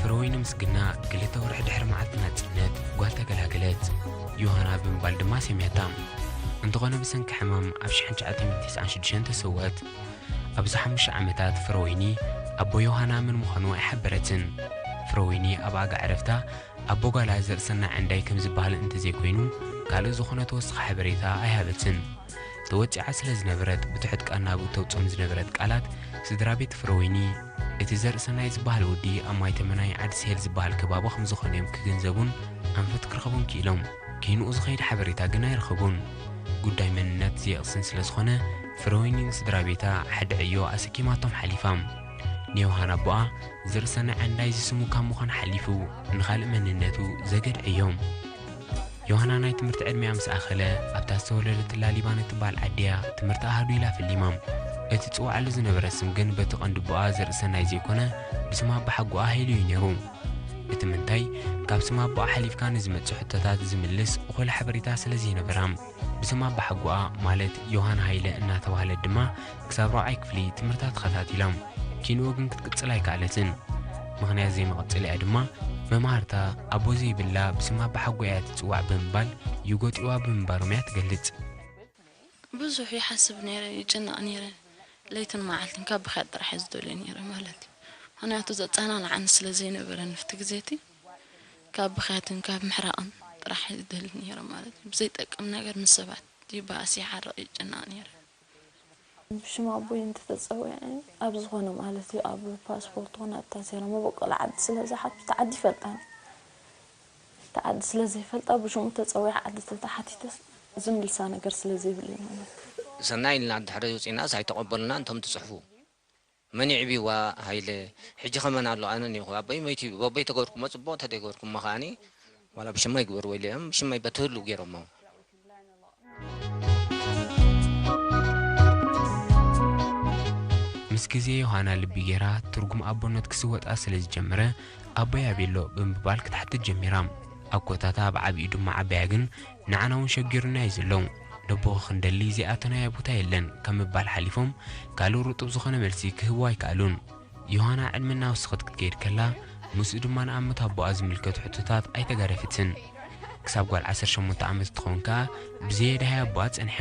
ፍረወይኒ ምስግና ክልተ ወርሒ ድሕሪ መዓልቲ ናጽነት ጓል ተገላገለት። ዮሃና ብምባል ድማ ሰምያታ። እንተኾነ ብሰንኪ ሕማም ኣብ ሽሕን ትሽዓተ ሚእትን ተስዓን ሽዱሽተን ተሰወት። ኣብዚ ሓሙሽተ ዓመታት ፍረወይኒ ኣቦ ዮሃና መን ምዃኑ ኣይሓበረትን። ፍረወይኒ ኣብ ኣጋ ዕረፍታ ኣቦ ጓላ ዘርእሰናይ ዓንዳይ ከም ዝበሃል እንተዘይኮይኑ ካልእ ዝኾነ ተወሳኺ ሓበሬታ ኣይሃበትን። ተወጺዓ ስለ ዝነበረት ብትሑት ቃና ብእተውጽኦም ዝነበረት ቃላት ስድራ ቤት ፍረወይኒ እቲ ዘርእሰናይ ዝበሃል ወዲ ኣብ ማይ ተመናይ ዓዲ ስሄል ዝበሃል ከባቢ ከም ዝኾነ እዮም ክግንዘቡን ኣንፈት ክረኽቡን ክኢሎም። ኪንኡ ዝኸይድ ሓበሬታ ግን ኣይረኸቡን። ጉዳይ መንነት ዘየቕስን ስለ ዝኾነ ፍረወይኒ ንስድራ ቤታ ሓደ ዕዮ ኣሰኪማቶም ሓሊፋ። ንዮሃን ኣቦኣ ዘርእሰናይ ዓንዳይ ዝስሙ ካብ ምዃን ሓሊፉ ንኻልእ መንነቱ ዘገድዐ እዮም። ዮሃና ናይ ትምህርቲ ዕድሚኣ ምስ ኣኸለ ኣብታ ዝተወለደትላ ሊባኖ እትበሃል ዓዲያ ትምህርቲ ኣሃዱ ኢላ ፈሊማ። እቲ ጽዋዓሉ ዝነበረ ስም ግን በቲ ቀንዲ ኣቦኣ ዘርእሰናይ ዘይኮነ ብስም ኣባሓጎኣ ሃይሉ እዩ ነይሩ። እቲ ምንታይ ካብ ስም ኣቦኣ ሓሊፍካ ንዝመጽእ ሕቶታት ዝምልስ እኹል ሓበሬታ ስለ ዘይነበራ ብስም ኣባሓጎኣ ማለት ዮሃን ሃይለ እናተባህለት ድማ ክሳብ ራብዓይ ክፍሊ ትምህርታ ተኸታቲላ። ኪንኡ ግን ክትቅጽል ኣይከኣለትን። ምኽንያት ዘይመቐጸሊኣ ድማ መማህርታ ኣቦ ዘይብላ ብስማ ብሓጎ እያ ትጽዋዕ ብምባል ይጎጥዋ ብምንባሮም እያ ትገልጽ። ብዙሕ ይሓስብ ነይረ፣ ይጭነቕ ነይረ። ለይትን መዓልትን ካብ ብኽያት ጥራሕ እየ ዝደልዮ ነይረ ማለት እዩ። ምኽንያቱ ዘጸናንዓኒ ስለ ዘይነበረ ንፍቲ ግዜ እቲ ካብ ብኽያትን ካብ ምሕራቕን ጥራሕ እየ ዝደሊ ነይረ ማለት እዩ። ብዘይጠቅም ነገር ምስ ሰባት ይበኣስ ይሓርቕ ይጭነቕ ነይረ። ብሽም ኣቦይ እንተተጸዊዐ ኣብ ዝኾነ ማለት እዩ፣ ኣብ ፓስፖርት ኾነ ኣብ ታሴራ መበቆል ዓዲ ስለ ዝሓቱ፣ እቲ ዓዲ ይፈልጣን። እቲ ዓዲ ስለ ዘይፈልጣ ብሽሙ ተጸዊዐ ዓዲ ተተሓቲተስ ዝምልሳ ነገር ስለ ዘይብለይ ማለት እዩ። ሰናይ ኢልና ድሕሪ ውጺእናስ ኣይተቐበሉና እንቶም ትጽሕፉ። መን ይዕብይዋ ሃይለ፣ ሕጂ ከመን ኣሎ ኣነ እኒኹ፣ ኣቦይ መይቱ እዩ፣ ኣቦይ ተገበርኩሞ ጽቡቕ፣ እንተደይገበርኩሞ ከኣኒ ዋላ ብሽመይ ግበርዎ ኢለ እዮም፣ ብሽመይ በትህሉ ገይሮሞ። ምስ ግዜ ዮሃና ልቢ ጌራ ትርጉም ኣቦነት ክስወጣ ስለ ዝጀመረ፣ ኣቦይ ኣበይ ኣሎ ብምባል ክትሓትት ጀሚራ። ኣኮታታ ብዓቢኡ ድማ ዓባያ ግን ንዓና እውን ሸጊሩና እዩ ዘሎ። ነቦኺ ክንደሊ ዘይኣተናዮ ቦታ የለን ካብ ምባል ሓሊፎም ካልእ ርጡብ ዝኾነ መልሲ ክህብዋ ኣይከኣሉን። ዮሃና ዕድመ እናወሰኸት ክትከይድ ከላ፣ ምስኡ ድማ ንኣመት ኣቦኣ ዝምልከቱ ሕቶታት ኣይተጋደፈትን። ክሳብ ጓል ዓሰርተ ሸሞንተ ዓመት እትኸውን ከኣ ብዘየድሃየ ኣቦኣ ጸኒሓ።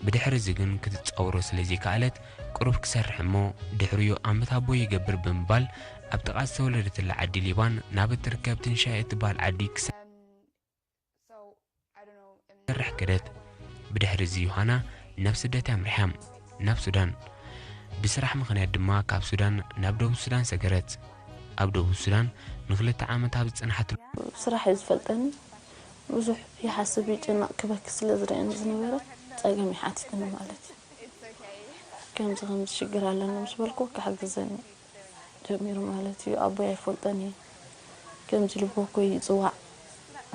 ብድሕሪ እዚ ግን ክትጻወሮ ስለ ዘይከኣለት፣ ቁሩብ ክሰርሕ እሞ ድሕሪኡ ኣመት ኣቦ ይገብር ብምባል ኣብ ጥቓ ዝተወለደትላ ዓዲ ሊባን ናብ እትርከብ ትንሻኤ እትበሃል ዓዲ ክሰ- ሰርሕ ከደት። ብድሕሪ እዚ ዮሃና ናብ ስደት ኣምሪሓ፣ ናብ ሱዳን። ብስራሕ ምኽንያት ድማ ካብ ሱዳን ናብ ደቡብ ሱዳን ሰገረት። ኣብ ደቡብ ሱዳን ንኽልተ ዓመት ኣብ ዝጸንሓትሉ ስራሕ እዩ ዝፈልጠኒ። ብዙሕ ይሓስብ፣ ይጭነቕ፣ ክበኪ ስለ ዝርእየኒ ዝነበረ ጸገም ይሓቲትኒ ማለት እዩ። ከምዚ ከምዚ ሽግር ኣለኒ ምስ በልኩ ክሕግዘኒ ጀሚሩ ማለት እዩ። ኣቦይ ኣይፈልጦን እየ። ከምዚ ኢሉ ቦኮ ይጽዋዕ።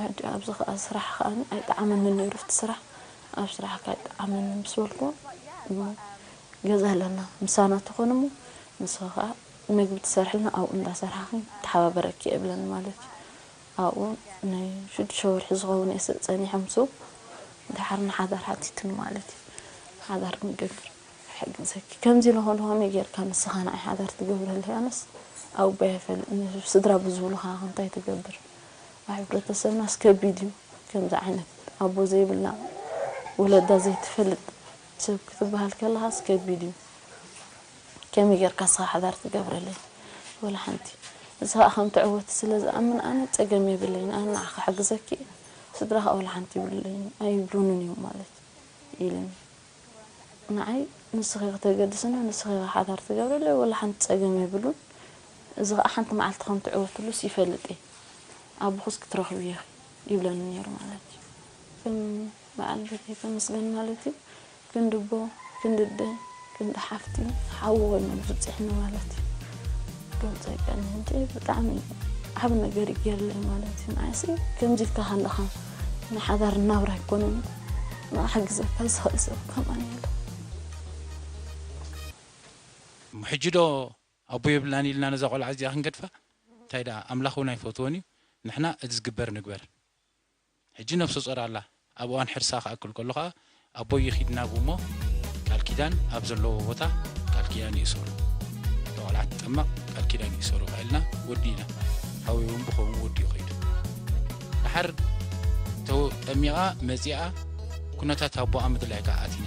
ሕጂ ኣብዚ ከኣ ስራሕ ከኣ ኣይጠዓመኒ ነይሩ፣ ኣብቲ ስራሕ፣ ኣብ ስራሕ ከኣ ኣይጠዓመኒ ምስ በልኩ፣ እሞ ገዛ ኣለና ምሳና ተኾነ እሞ ንስኺ ከኣ ምግቢ ትሰርሕልና ኣብኡ እንዳሰርሓኺ ተሓባበረኪ እየ እብለኒ ማለት እዩ። ኣብኡ ናይ ሽዱሽተ ወርሒ ዝኸውን እየ ጸኒሐ ምስኡ። ደሓር ንሓዳር ሓቲቱኒ ማለት እዩ። ሓዳር ክንገብር። ይሕግዘኪ። ከምዚ ኢለ ከለኹ ከመይ ጌርካ ንስኻ ንዓይ ሓዳር ትገብረለይ? ኣነስ ኣቦይ ኣይፈልጥን፣ ስድራ ብዝብሉኻ እንታይ ትገብር? ኣብ ሕብረተሰብናስ ከቢድ እዩ። ከምዚ ዓይነት ኣቦ ዘይብላ ወለዳ ዘይትፈልጥ ሰብ ክትበሃል ከለኻስ ከቢድ እዩ። ከመይ ጌርካ ንስኻ ሓዳር ትገብረለይ? ወላ ሓንቲ። ንስኻ ከም ትዕወት ስለ ዝኣምን ኣነ ጸገም የብለይን። ኣነ ንዓኻ ክሕግዘኪ እየ። ስድራኻ ወላ ሓንቲ ይብሉለይን፣ ኣይብሉንን እዮም ማለት ኢሉኒ። ንዓይ ንስኺ ኢኺ ተገድስና፣ ንስኺ ኢኺ ሓዳር ትገብርለይ፣ ወላ ሓንቲ ጸገም የብሉን። እዚ ኸዓ ሓንቲ መዓልቲ ከም ትዕወትሉስ ይፈልጥ እየ። ኣቦኽስ ክትረኽብዮ ኢኺ ይብለኒ ነይሩ ማለት እዩ። ከም በዓል ቤተይ ተመስገን ማለት እዩ። ክንዲ ኣቦ፣ ክንዲ ኣደ፣ ክንዲ ሓፍቲ፣ ሓው ኮይኖም ዝብፅሕኒ ማለት እዩ። ገልፀ ቀኒ እንጂ ብጣዕሚ ዓብ ነገር ይገርለይ ማለት እዩ። ንዓይሲ ከምዚ ኢልካ ከለኻ ንሓዳር ናብራ ኣይኮነን። ንሓግዘካ ዝኽእል ሰብ ከማን የለን። ሕጂ ዶ ኣቦ የብልናን ኢልና ነዛ ቆልዓ እዚኣ ክንገድፋ? እንታይ ደኣ ኣምላኽ እውን ኣይፈትዎን እዩ። ንሕና እቲ ዝግበር ንግበር። ሕጂ ነብሰ ጾር ኣላ። ኣብ እዋን ሕርሳ ክኣክል ከሎ ኸኣ ኣቦይ ይኺድ ናብኡ እሞ ቃል ኪዳን ኣብ ዘለዎ ቦታ ቃል ኪዳን ይእሰሩ። እታ ቆልዓ ትጠመቕ ቃል ኪዳን ይእሰሩ ኸኢልና ወዲእና። ሓወይ እውን ብኸምኡ ወዲኡ ኸይዱ። ደሓር ተው-፣ ጠሚቓ መጺኣ ኩነታት ኣቦኣ ምድላይ ከኣ ኣቲና።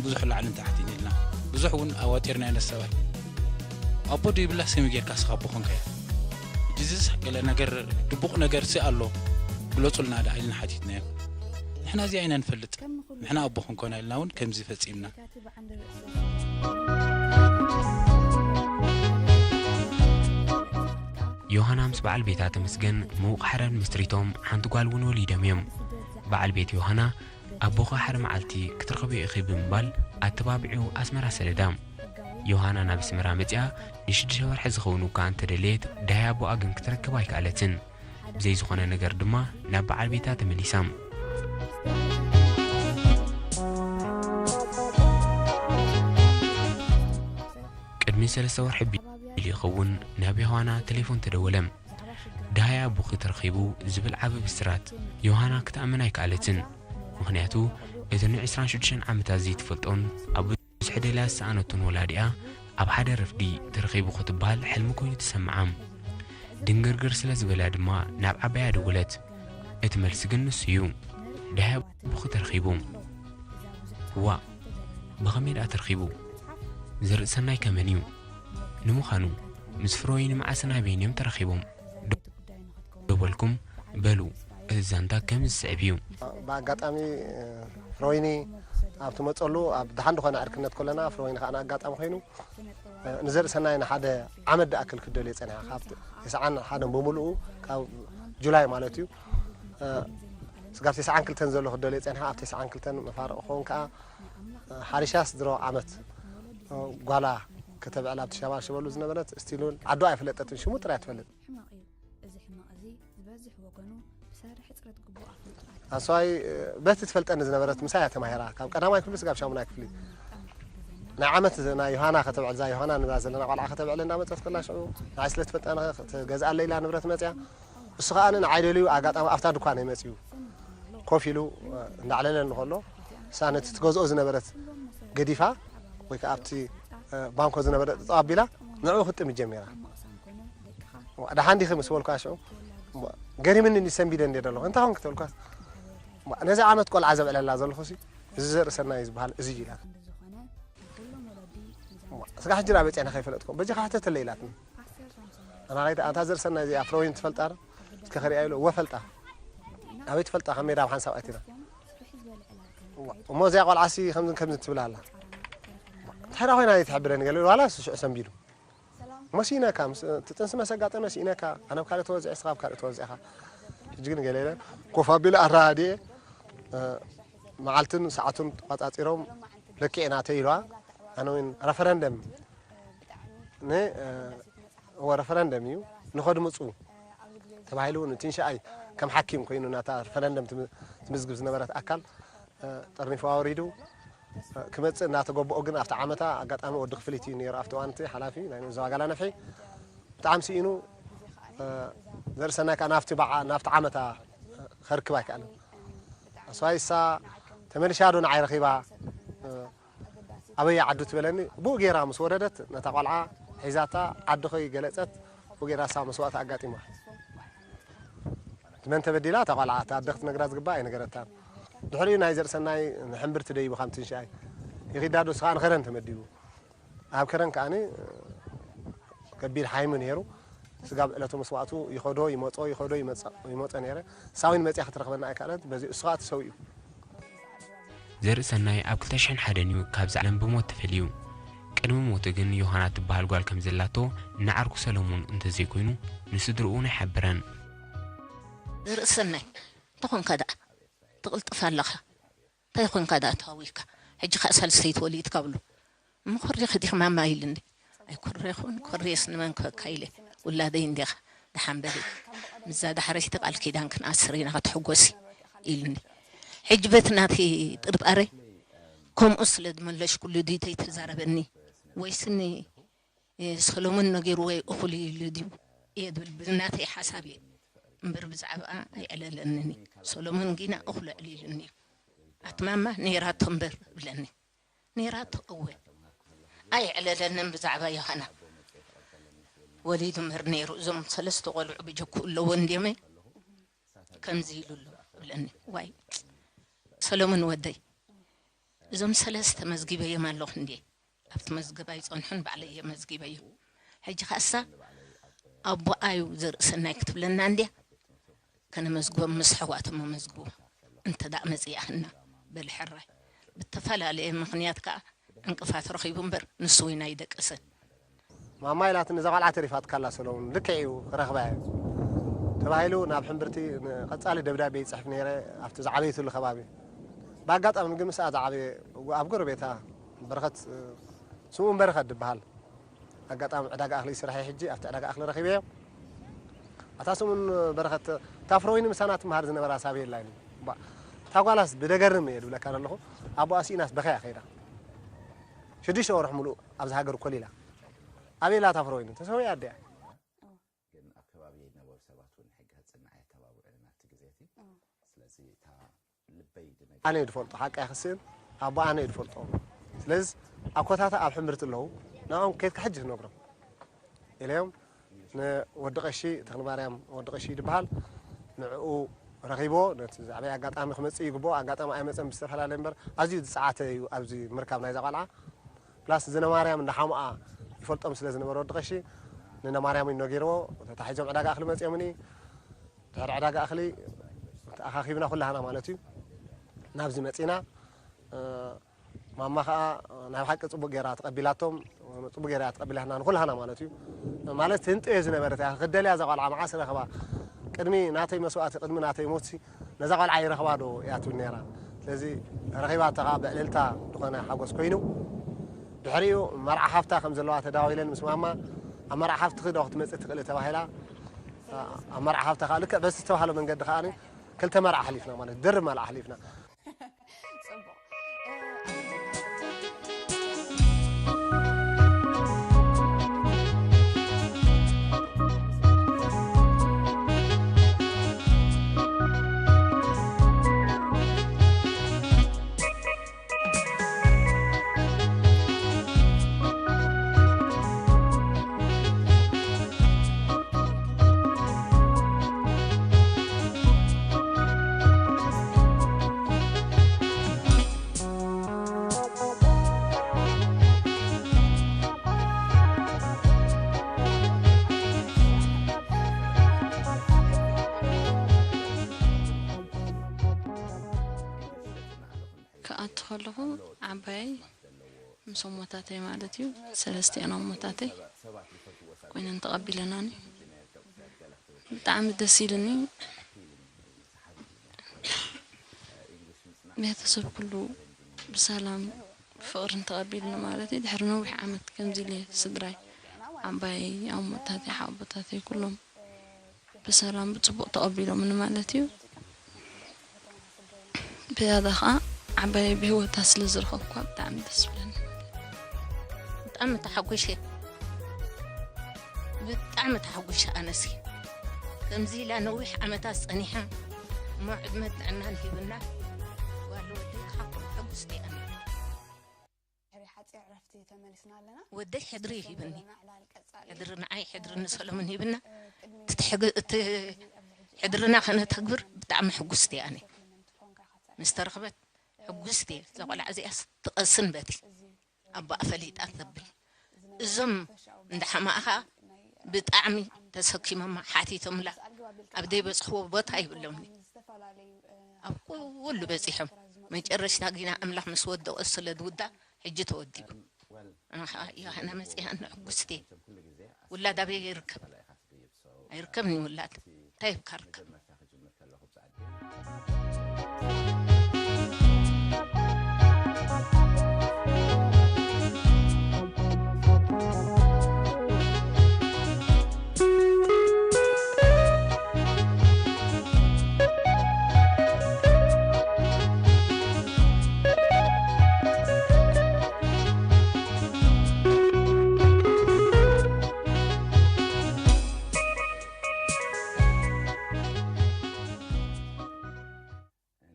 ብዙሕ ላዕልን ታሕትን ኢልና። ብዙሕ እውን ኣዋጢርና ኢና ሰብኣይ። ኣቦ ዶ ይብላስ ከመይ ጌርካ ስኻ ኣቦ ኾንካዮ? ሕጂ እዚስ ገለ ነገር ድቡቕ ነገርሲ ኣሎ ግለጹልና ደኣ ኢልና ሓቲትናዮ። ንሕና እዚኣ ኢና ንፈልጥ። ንሕና ኣቦ ክንኮና ኢልና እውን ከምዚ ፈጺምና። ዮሃና ምስ በዓል ቤታ ተመስገን ምዉቕ ሓዳር መስሪቶም ሓንቲ ጓል እውን ወሊዶም እዮም። በዓል ቤት ዮሃና ኣቦኺ ሓደ መዓልቲ ክትረኽብዮ ኢኺ ብምባል ኣተባቢዑ ኣስመራ ሰደዳ። ዮሃና ናብ ኣስመራ መጺኣ ንሽዱሽተ ወርሒ ዝኸውን እኳ እንተደለየት ዳሃይ ኣቦኣ ግን ክትረክብ ኣይከኣለትን። ብዘይ ዝኾነ ነገር ድማ ናብ በዓል ቤታ ተመሊሳ። ቅድሚ ሰለስተ ወርሒ ቢሉ ይኸውን ናብ ዮሃና ቴሌፎን ተደወለ። ደሃይ ኣቦኺ ተረኺቡ ዝብል ዓቢ ብስራት ዮሃና ክትኣምን ኣይከኣለትን። ምኽንያቱ እተን ን ዕስራን ሽዱሽተን ዓመታት ዘይትፈልጦን ኣብ ብዙሕ ደልያ ዝሰኣነቶን ወላዲኣ ኣብ ሓደ ረፍዲ ተረኺቡ ክትበሃል ሕልሚ ኮይኑ ተሰምዓ። ድንግርግር ስለ ዝበላ ድማ ናብ ዓባያ ደወለት። እቲ መልሲ ግን ንሱ እዩ። ደሃይ ኣቦኺ ተረኺቡ። ዋእ፣ ብኸመይ ደኣ ተረኺቡ? ዘርእሰናይ ከመን እዩ? ንምዃኑ ምስ ፍሮይኒ መዓስን ኣበይን እዮም ተረኺቦም? ዶ በልኩም? በሉ፣ እቲ ዛንታ ከምዚ ዝስዕብ እዩ። ብኣጋጣሚ ፍሮይኒ ኣብ ትመፀሉ ኣብ ደሓን ዝኾነ ዕርክነት ከለና ፍሮይኒ ከዓ ኣጋጣሚ ኮይኑ ንዘርእሰናይ ንሓደ ዓመት ዝኣክል ክደልዮ ፀኒሓ ካብ ተስዓን ሓደን ብምልኡ ካብ ጁላይ ማለት እዩ ስጋብ ተስዓን ክልተን ዘሎ ክደልዮ ፀኒሓ ኣብ ተስዓን ክልተን መፋርቕ ክኸውን ከዓ ሓሪሻስ ድሮ ዓመት ጓላ ከተብዕል ኣብቲ ሸባሽበሉ ዝነበረት ስቲል እውን ዓዱ ኣይፈለጠትን ሽሙ ጥራይ ትፈልጥ ሕማቕ እዩ። እዚ ሕማቕ እዚ ዝበዝሕ ወገኑ ብሳሪ ሕጽረት ግቡእ ኣፍልጦ ኣትዩ። ኣስዋይ በቲ ትፈልጠኒ ዝነበረት ምሳይ እያ ተማሂራ ካብ ቀዳማይ ክፍሊ ስጋብ ሻሙናይ ክፍሊ ናይ ዓመት ናይ ዮሃና ከተብዕል እዛ ዮሃና ንብላ ዘለና ቆልዓ ከተብዕል እንዳመጸት ከላ ሽዑ ንዓይ ስለ ትፈልጠኒ ክትገዝኣለይ ኢላ ንብረት መጽያ እሱ ከኣ ንዓይ ደልዩ ኣጋጣሚ ኣብታ ድኳን እዩ መጽዩ ኮፍ ኢሉ እንዳዕለለኒ ከሎ እሳ ነቲ ትገዝኦ ዝነበረት ገዲፋ ወይ ከዓ ኣብቲ ባንኮ ዝነበረ ጠጠው ኣቢላ ንዕኡ ክትጥምት ጀሚራ። ደሓን ዲኺ ምስ በልኳ ሽዑ ገሪምኒ እንዲ ሰንቢደ እንዲ ዘለኹ እንታይ ኾንክ ተበልኳስ ነዚ ዓመት ቆልዓ ዘብዕለላ ዘለኹ እዚ ዘርኢ ሰናይ ዝበሃል እዚ እዩ ኢላ። ስጋ ሕጂ ዳ በፂሐ ንኸይፈለጥኩም በጃኻ ሕተተለይ ኢላትኒ። ኣና ከይተ ኣንታ ዘርኢ ሰናይ እዚኣ ፍሮይን ትፈልጣ ዶ? እስከ ክሪኣ ኢሉ እወ ፈልጣ። ኣበይ ትፈልጣ ካብ ሜዳ ኣብ ሓንሳብ ኣቲና። እሞ እዚኣ ቆልዓሲ ከምዝን ከምዝን ትብል ኣላ። እንታይ ዳ ኮይና እየ ትሕብረኒ ገለ ኢሉ ዋላ እሱ ሽዑ ሰንቢዱ። እሞ ስኢነካ ምስ እቲ ጥንሲ መሰጋጠመ ስኢነካ ኣነ ኣብ ካልእ ተወዚዐ እስኻ ኣብ ካልእ ተወዚዕኻ። ሕጂ ግን ገለ ኢለ ኮፍ ኣቢለ ኣረዳዲኤ መዓልትን ሰዓቱን ተቋፃፂሮም ለኪዕ ናተይ ኢልዋ ኣነ እውን ረፈረንደም ን እወ ረፈረንደም እዩ ንኸድምፁ ተባሂሉ ንትንሽኣይ ከም ሓኪም ኮይኑ ናታ ረፈረንደም ትምዝግብ ዝነበረት ኣካል ጠርኒፉ ኣውሪዱ ክመፅእ እናተገበኦ ግን ኣብቲ ዓመታ ኣጋጣሚ ወዲ ክፍሊት እዩ ነይሩ ኣብቲ እዋንቲ ሓላፊ ናይ ንኡስ ዞባ ጋላ ነፍሒ ብጣዕሚ ስኢኑ ዘርእሰናይ ከዓ ናብቲ በዓ ናብቲ ዓመታ ከርክብ ኣይከኣለን ኣስዋይ እሳ ተመሊሻ ዶ ንዓይ ረኺባ ኣበይ ዓዱ ትበለኒ ብኡ ገይራ ምስ ወረደት ነታ ቆልዓ ሒዛታ ዓዲ ከይገለፀት ብኡ ገይራ እሳ መስዋእቲ ኣጋጢማ እቲ መን ተበዲላ እታ ቆልዓ እታ ኣደ ክትነግራ ዝግባእ ኣይነገረታን ድሕሪኡ ናይ ዘርእሰናይ ሕምብርቲ ደይቡ ካብ ትንሽኣይ ይኺዳ ዶ ስኻ ንኸረን ተመዲቡ ኣብ ከረን ከዓኒ ከቢድ ሓይሚ ነይሩ ስጋብ ዕለቱ መስዋእቱ ይኸዶ ይመጾ ይኸዶ ይመጾ ነይረ ሳዊን መጽያ ክትረኽበና ኣይከኣለት በዚ እሱ ከዓ ተሰዊኡ ዘርእሰናይ ኣብ ክልተ ሽሕን ሓደን እዩ ካብዚ ዓለም ብሞት ተፈልዩ። ቅድሚ ሞቱ ግን ዮሃና ትበሃል ጓል ከም ዘላቶ ንዓርኩ ሰለሙን እንተዘይኮይኑ ንስድርኡ እውን ኣይሓበረን። ርእሰናይ እንተኾንካ ደኣ ትቕልጥፍ ኣለኻ። እንታይ ኾንካ ደኣ ተሃዊካ? ሕጂ ከኣ ሳልሰይቲ ወሊድካ ብሎ። እሞ ኮሪኺ ዲኺ ማማ ኢሉኒ። ኣይኮረኹን፣ ኮርየስ ንመን ክህበካ ኢለ። ውላደይ እንዲኻ፣ ደሓን በሊ። ምስዛ ዳሕረይቲ ቃል ኪዳን ክንኣስር ኢና፣ ክትሕጎሲ ኢሉኒ። ሕጂ በቲ ናተይ ጥርጣረ ከምኡ ስለ ዝመለሽኩሉ ድዩ ተይተዛረበኒ? ወይስኒ ሰሎሞን ነጊርዎ እዩ እኹል እዩ ኢሉ ድዩ እየ ዝብል ብናተይ ሓሳብ እየ እምበር ብዛዕባኣ ኣይዕለለንን እዩ። ሰሎሞን ጊና እኹል ኣዕሊሉኒ እዩ። ኣቲ ማማ ነይራቶ እምበር እብለኒ። ነይራቶ እወ። ኣይዕለለንን ብዛዕባ ዮሃና ወሊዱ እምበር ነይሩ። እዞም ሰለስተ ቆልዑ ብጀክኡ ኣለዎ እንድዮም ከምዚ ኢሉ ኣሎ እብለኒ። ዋይ ሰሎሞን ወደይ እዞም ሰለስተ መዝጊበዮም ኣለኹ እንድየ። ኣብቲ መዝገብ ኣይጸንሑን ባዕለይ እየ መዝጊበዮ። ሕጂ ከኣሳ ኣቦኣ እዩ ዘርእሰናይ ክትብለና እንድያ ከነመዝግቦም ምስ ኣሕዋቶም ኣመዝግቡ እንተ ደኣ መጺኣኽና በሊ ሕራይ። ብተፈላለየ ምኽንያት ከኣ ዕንቅፋት ረኺቡ እምበር ንሱ እውን ኣይደቀሰን። ማማ ኢላትኒ እዛ ቆልዓ ተሪፋትካ ኣላ ሰለሙን ልክዕ እዩ ክረኽባ እየ ተባሂሉ ናብ ሕምብርቲ ንቐጻሊ ደብዳቤ ይጽሕፍ ነይረ ኣብቲ ዝዓበይትሉ ከባቢ ብኣጋጣሚ ግን ምስኣ ዝዓበየ ኣብ ጎረቤታ በረኸት ስምኡን በረኸት ዝበሃል ኣጋጣሚ ዕዳጋ እኽሊ ይስራሕ እየ ሕጂ ኣብቲ ዕዳጋ እኽሊ ረኺበዮ ኣታ ስምኡን በረኸት እታ ፍረወይኒ ምሳና ትመሃር ዝነበራ ሳብ የላይኒ እታ ጓላስ ብደገርም እየ ዝብለካ ዘለኹ ኣቦኣ ስኢናስ በኸያ ከይዳ ሽዱሽተ ወርሒ ሙሉእ ኣብዚ ሃገር ኮሊላ ኣበይ ኣላ እታ ፍረወይኒ ተሰዊኣ ኣዲኣ ግን ኣብ ከባቢ የነበሩ ሰባት እውን ሕጊ ክጽናዕ የተባብዑ ናብቲ ግዜ እቲ ስለዚ እታ ልበይ ድነግ ኣነ እዩ ዝፈልጦ ሓቂ ኣይክስእን ኣቦ ኣነ እዩ ዝፈልጦ ስለዚ ኣብ ኮታታ ኣብ ሕምብርቲ ኣለዉ ንዕኦም ከይድካ ሕጂ ትነግሮም ኢለዮም ንወዲ ቀሺ ተክለማርያም ወዲ ቀሺ ዝበሃል ንዕኡ ረኺቦ ነቲ ዛዕባይ ኣጋጣሚ ክመጽእ ይግብኦ ኣጋጣሚ ኣይመጸን ብዝተፈላለየ እምበር ኣዝዩ ዝጸዓተ እዩ ኣብዚ ምርካብ ናይዛ ቆልዓ ፕላስ ዝነ ማርያም እንዳ ሓሙኣ ይፈልጦም ስለ ዝነበረ ወዲ ቀሺ ንነ ማርያም እዩ ነጊርዎ ተታሒዞም ዕዳጋ እኽሊ መጺኦምኒ ድሕሪ ዕዳጋ እኽሊ ተኣኻኺብና ኩላህና ማለት እዩ ናብዚ መጺና ማማ ከዓ ናይ ብሓቂ ፅቡቅ ገይራ ተቀቢላቶም ፅቡቅ ገይራ እያ ተቀቢላትና ንኩላህና ማለት እዩ ማለት ህንጥዮ ዝነበረት እያ ክደልያ እዛ ቆልዓ መዓስ ረኸባ ቅድሚ ናተይ መስዋእቲ ቅድሚ ናተይ ሞትሲ ነዛ ቆልዓ ይረኽባ ዶ እያ ትብል ነይራ ስለዚ ረኺባታ ከዓ ብዕልልታ ዝኾነ ሓጎስ ኮይኑ ድሕሪኡ መርዓ ሓፍታ ከም ዘለዋ ተዳዊለን ምስ ማማ ኣብ መርዓ ሓፍትኺ ዶ ክትመፅእ ትኽእሊ ተባሂላ ኣብ መርዓ ሓፍታ ከዓ ልክዕ በዚ ዝተባህለ መንገዲ ከዓ ክልተ መርዓ ኣሕሊፍና ማለት ድርብ መርዓ ኣሕሊፍና ክኣቱ ከለኹ ዓባየይ ምስ ኣሞታተይ ማለት እዩ ሰለስቲኦን ኣሞታተይ ኮይነን ተቐቢለናኒ ብጣዕሚ ደስ ኢልኒ ቤተሰብ ኩሉ ብሰላም ፍቕርን ተቐቢልኒ ማለት እዩ ድሕሪ ነዊሕ ዓመት ከምዚ ኢለ ስድራይ ዓባየይ ኣሞታተይ ሓቦታተይ ኩሎም ብሰላም ብፅቡቕ ተቐቢሎምኒ ማለት እዩ ብያዳ ከዓ ዓባየ ብህይወታ ስለ ዝረኸብኳ ብጣዕሚ ደስ ብለኒ ብጣዕሚ ተሓጒሸ ብጣዕሚ ተሓጒሸ ኣነሲ ከምዚ ኢላ ነዊሕ ዓመታት ፀኒሓ እሞ ዕድመ ጥዕናን ሂብና ጓል ወዲ ክሓኩም ሕጉስቲ ኣነ ድሕሪ ሓፂር ዕረፍቲ ተመሊስና ኣለና። ወደይ ሕድሪ ይሂብኒ። ሕድሪ ንዓይ ሕድሪ ንሰሎምን ሂብና። እቲ ሕድርና ከነተግብር ብጣዕሚ ሕጉስቲ እየ ኣነ። ምስ ተረኽበት ሕጉስቲ እየ። እዛ ቆልዓ እዚኣስ ትቐስን በቲ ኣቦኣ ፈሊጣ ተብል። እዞም እንዳ ሓማእኻ ብጣዕሚ ተሰኪሞማ ሓቲቶምላ ኣብ ዘይበፅሕዎ ቦታ ይብሎምኒ። ኣብ ኩሉ በፂሖም መጨረሽታ ጊና ኣምላኽ ምስ ወደኦ ስለ ዝውዳእ ሕጂ ተወዲኡ። ኣነ መፅያ ሕጉስቲ ውላድ ኣበይ ይርከብ? ኣይርከብን ውላድ እንታይ ይብካ ርከብ?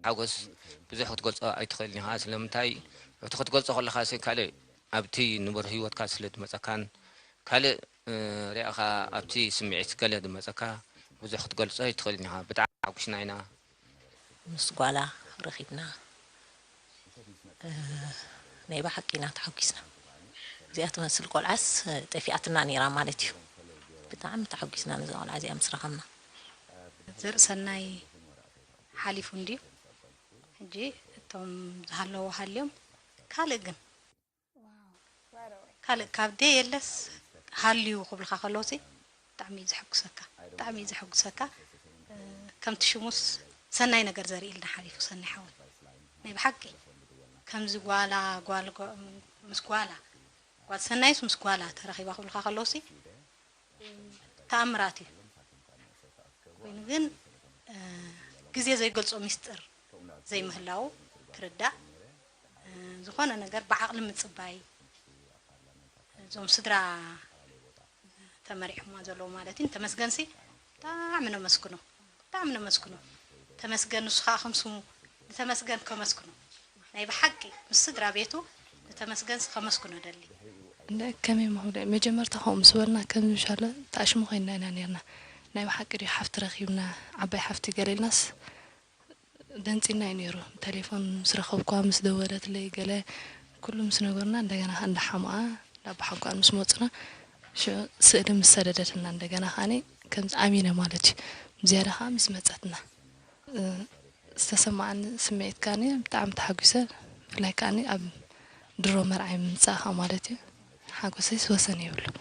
ሓጎስ ብዙሕ ክትገልጾ ኣይትኽእልን ኢኻ። ስለምንታይ እቲ ክትገልጾ ከለኻ ሲ ካልእ ኣብቲ ንቡር ህይወትካ ስለ ዝመጸካን ካልእ እ፣ ሪኣኻ ኣብቲ ስምዒት ገለ ዝመጸካ ብዙሕ ክትገልጾ ኣይትኽእልን ኢኻ። ብጣዕሚ ሓጒስና ኢና። ምስ ጓላ ረኺብና እ፣ ናይ ብሓቂ ኢና ተሓጒስና። እዚኣ ትመስል ቆልዓስ ጠፊኣትና ነይራ ማለት እዩ። ብጣዕሚ ተሓጒስና ነዛ ቆልዓ እዚኣ ምስ ረኸብና። ዘርእሰናይ ሓሊፉ እንድዩ። ሕጂ እቶም ዝሃለዉ ሃልዮም ካልእ ግን ካልእ ካብ ዴ የለስ ሃልዩ ክብልካ ከለውሲ ብጣዕሚ እዩ ዘሐጉሰካ ብጣዕሚ እዩ ዘሐጉሰካ ከምቲ ሽሙስ ሰናይ ነገር ዘርኢ ኢልና ሓሊፉ ሰናይ ሓወይ ናይ ብሓቂ ከምዚ ጓላ ጓል ምስ ጓላ ጓል ሰናይስ ምስ ጓላ ተራኺባ ክብልካ ከለውሲ ተኣምራት እዩ ኮይኑ ግን ግዜ ዘይገልፆ ሚስጥር ዘይምህላው ትርዳእ ዝኾነ ነገር ብዓቕሊ ምፅባይ እዞም ስድራ ተመሪሖማ ዘለዉ ማለት እዩ ተመስገንሲ ብጣዕሚ ነመስግኖ ብጣዕሚ ነመስግኖ ተመስገን ንሱ ከዓ ከም ስሙ ንተመስገን ከመስግኖ ናይ ብሓቂ ምስ ስድራ ቤቱ ንተመስገንሲ ከመስግኖ ደሊ እንደ ከመይ ምክብለ መጀመርታ ከምኡ ምስ በልና ከም ዝሻለ ተኣሽሙ ኮይንና ኢና ነርና ናይ ብሓቂ ድዩ ሓፍቲ ረኪብና ዓባይ ሓፍቲ ገለ ኢልናስ ደንጺና እዩ ነይሩ። ብተሌፎን ምስ ረኸብኳ፣ ምስ ደወለትለይ፣ ገለ ኩሉ ምስ ነገሩና፣ እንደገና ከኣ እንዳ ሓሙኣ፣ እንዳ ኣቦሓጎኣን ምስ መጹና፣ ሽዑ ስእሊ ምስ ሰደደትና፣ እንደገና ከኣኒ ከምዚ ኣሚነ ማለት እዩ። ብዝያዳ ከኣ ምስ መጸትና፣ እ፣ ዝተሰማዓኒ ስምዒት ከኣኒ ብጣዕሚ ተሓጒሰ። ብፍላይ ከኣኒ ኣብ ድሮ መርዓይ ምምጻእኻ ማለት እዩ። ሓጎሰይስ ወሰን የብሉን።